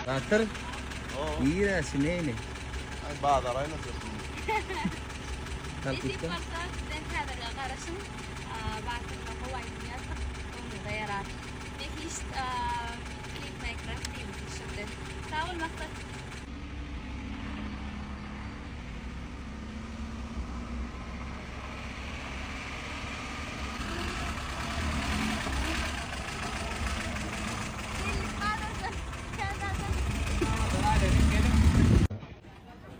Batyr. Nirä şineýni? Aý bazara aýlanjak. Nesip bolsa sizden täzelige garaşyň. Batyr bilen gowy aýdym ýazdyk. Göwnüňize ýarar. Behişt klipmeýkeriň klibini düşürdi. Sag bol Maksat.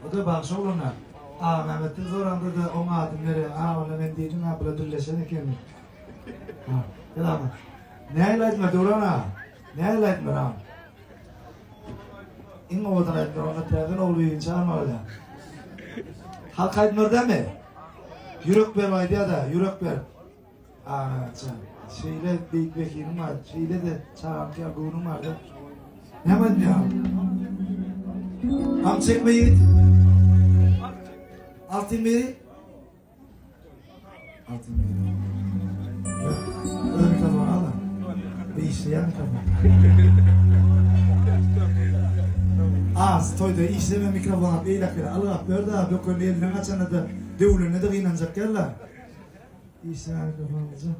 O-da bagşy oglan-a. Agamämmetden soraňda-da oň adyny berýär. A, onda men diýdim-ä, bular dilleşen ekeni. Ha, gel aga. Nähili aýdymlar, Döwran aga? Nähili aýdymlar, agam? Iň owadan aýdymlar, onda täzeden Ogulbibini çagyrmaly-da. Halk aýdymlary dälmi? Ýürek berip aýdýar-da, ýürek berip. Agajan, şeýle beýik zehiniň bar, şeýle-de çagaňky ýaly göwnüň bar-da. Näme aýdýaň? Gam çekme ýigit. Altyn beri. Altyn beri. Öz mikrofony al. Bir işleýän mikrofon. Az toýda işleme mikrofon alyp eýläk beri algap ber-de, dökende elinden gaçanda-da döwülende-de gynanjak ýaly. Işleýän mikrofon alja.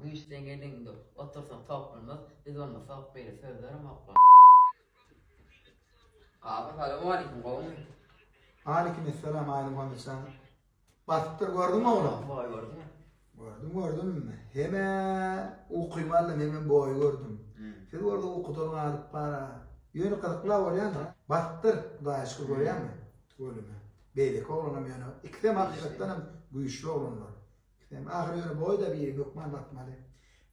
Güýçden geliňde otursaň toplanmaz, biz bolmasak beýle sözlerem oklan. Kaka salowmaleýkim gowumy? Aleýkim essalam Aýdymuhammet jan. Basypdyr gördüňmi oglan? Boý gördüňmi? Gördüm gördüm. Hemä ukymy aldym hemem boýy gördüm. Siz bolsa ukudan galyp bara. Ýöne gyzykla bolýandyr. Basypdyr Hudaýa şükür görýäňmi? Tüweleme. Beýleki oglanam ýöne ikisem hakykatdan hem güýçli oglanlar. Ikisem ahyry ýöne boýda biri hökman batmaly.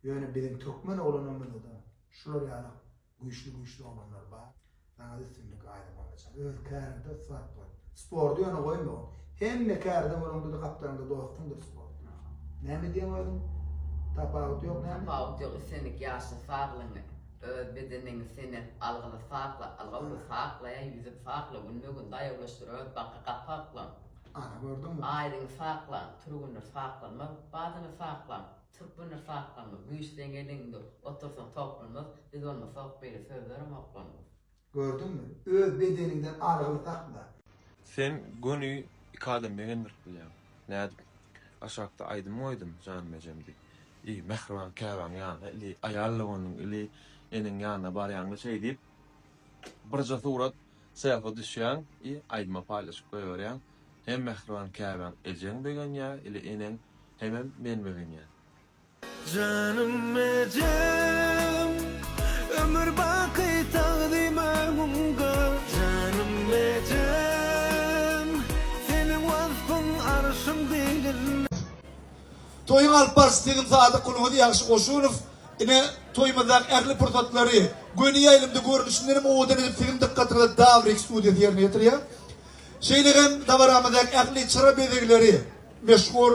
Ýöne biziň türkmen oglanlarymyzda-da şular ýaly Güýçli güýçli oglanlar bar. Saňa üstünlik Aýdym Agajan. Öz käriňde ussat bol. Sporty ýöne goýma. Hemme kärde bolaňda-da gapdalyňda dostuňdyr sport. Näme diýeň özüň? Tapawut ýok näme? Tapawut ýok islendik ýaşda saglygyňy, öz bedeniňi senen algyly sakla, ylgawly saklaýa ýüzüp sakla günbe-gün daýawlaşdyr öz baky gapaklan. Ana gördüňmi? Aýdyňy saklaň, türgünler saklanmaz, badyny saklaň. Türkmenler saklanmaz, güýç seň eliňde, otursaň toplanmaz, biz bolmasak beýle sözlerem oklanmaz. Gördüňmi? Öz bedeniňden argyly sakla. Sen göni iki adam begendirip bilýäň. Nädip? Aşakda aýdym goýdum, janym ejem diýip. I mähriban käbäň ýanyna ili aýal doganyň ili eneň ýanyna barýaňda şeý diýip birje surat selfa düşýäň i aýdyma paýlaşyp goýberýäň. Hem mähriban käbäň ejeň begenýär ili eneň Hemem men begenýän. Janym ejem, ömür baky tagzym öňüňde. Janym ejem, seniň waspyň arşyň dilinde. Toýuň alyp baryşy siziň sadyk guluňyz Ýagşy Goşunow. Ine, toýumyzdaky ähli pursatlary göni ýaýlymda görnüşindenem owadan edip siziň dykgatyňyza Dawrik studiýasy ýerine ýetirýär. Şeýle hem dabaramyzdaky ähli çyra bezegleri, Meşhur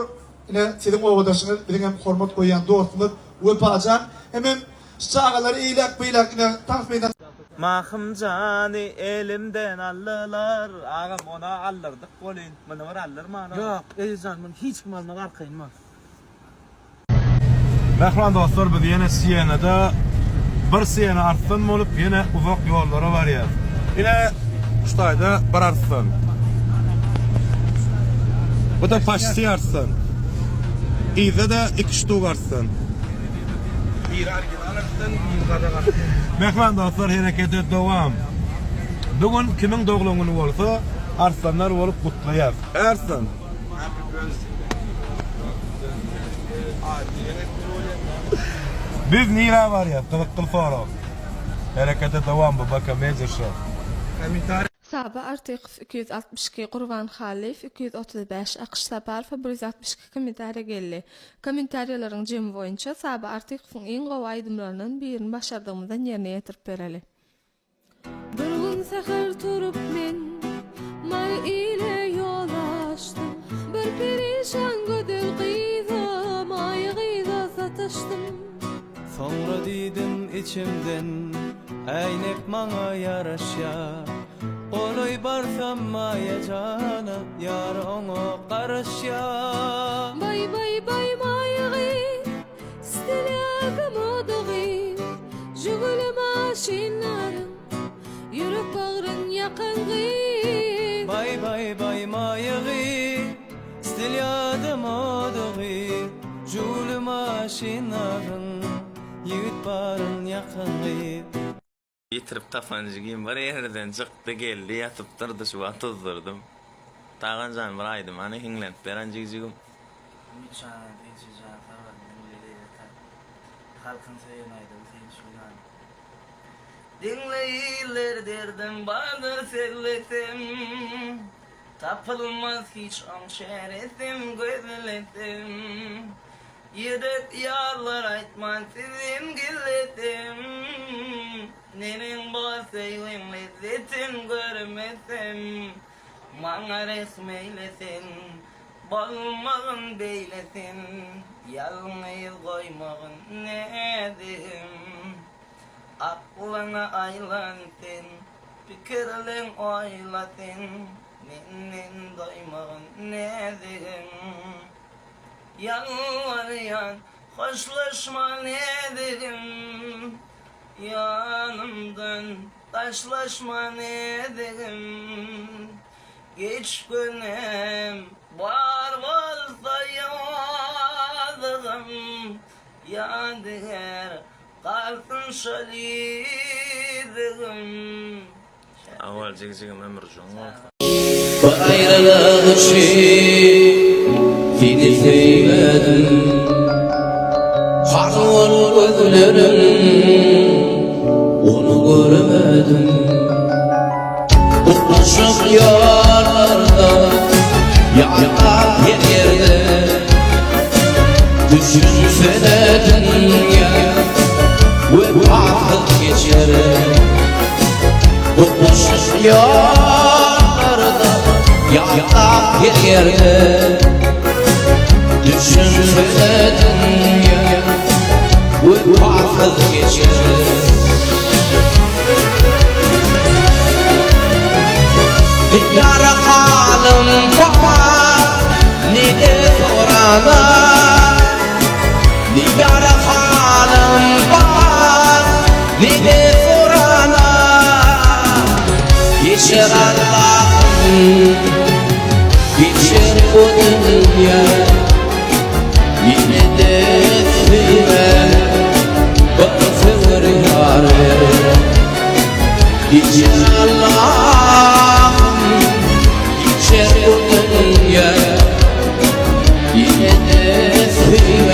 ine siziň obadaşyňyz biziň hem hormat goýýan dostumyz Wepajan hemem şu çagalary eýläk beýläk ine tans meýdan. Mahym jany elimden aldylar. Agam ona aldyrdyk welin muny bir aldyrmana. Ýok Ezizjan muny hiç kim almaz arkaýyn bol. Mähriban dostlar biz ýene Sienada bir Siena arslan bolup ýene uzak ýollara barýas. Ine şu taýda bir arslan. Bu da paçti arslan. Yzda-da iki ştuk arslan. Biri original arslan, biri gazak arslan. Mähriban dostlar herekete dowam. Bu gün kimiň doglan güni bolsa arslanlar bolup gutlaýas. Arslan. Happy birthday. Biz nirä barýas? Gyzykly sorag. Herekete dowam bu BK Major Show. Saba Artykow 262, Gurban Hallyýew 235, Akyş Saparowa 162 kommentariýa geldi. Kommentariýalaryň jemi boýunça Saba Artykowyň iň gowy aýdymlaryndan birini başardygymyzdan ýerine ýetirip bereli. Bir gün säher turup men Mary ile ýol açdym. Bir perişan gözel gyza, Maýa gyza sataşdym. Soňra diýdim içimden, Äýnek maňa ýaraşýar. Golaý barsam Maýa jana, ýar oňa garaşýar. Baý baý baý Maýa gyz, stilýaga moda gyz, Žiguli maşynlaryň ýürek bagryn ýakan gyz. Baý baý baý Maýa gyz, stilýada moda gyz, Žiguli maşynlaryň ýigit baryn ýakan gyz. Ýitirip tapan jigim bir ýerden çykdy geldi ýatyp durdy şu wagt tuzdurdym. Tagan jan bir aýdym hany hiňlenip beren jigjigim. Umyt jana dynç jan sag bol diňle lezzet al. Halkyň söýen aýdymy sen üçin jan. Diňle iller derdim bardyr sözlesem Tapylmaz hiç oň çäresem gözlesem Ýedek ýarlar aýtman sizem gizlesem Neneň bor söýgiň lezzetin görmesem Maňa rehm eýle sen, bolmagyn beýle sen Ýalňyz goýmagyn näzigim Aklyňa aýlan sen, pikirleň oýla sen Menden doýmagyn näzigim. Ýalbarýan, hoşlaşma näzigim, Ýanymdan daşlaşma näzigim. Geç günüm bar bolsa ýazygym, Ýadygär galsyn şol ýüzügim. Sag bol jigijigim ömürjüň bolsun. Bu aýralyk üçin seni söýmedim Har bol gözleriň ony görmedim Utgaşyk ýollarda ýatlap her ýerde Düşünsene dünýä wepasyz geçer Utgaşyk ýollarda ýatlap her ýerde Düşünsene dünýä wepasyz geçer. Ýara halym bar, nede sorana Ýara halym bar, nede sorana Geçer Allahym, geçer bu dünýä Ýene-de söýme, bir söwer ýar ber. Geçer Allahym, geçer bu dünýä. Ýene-de söýme.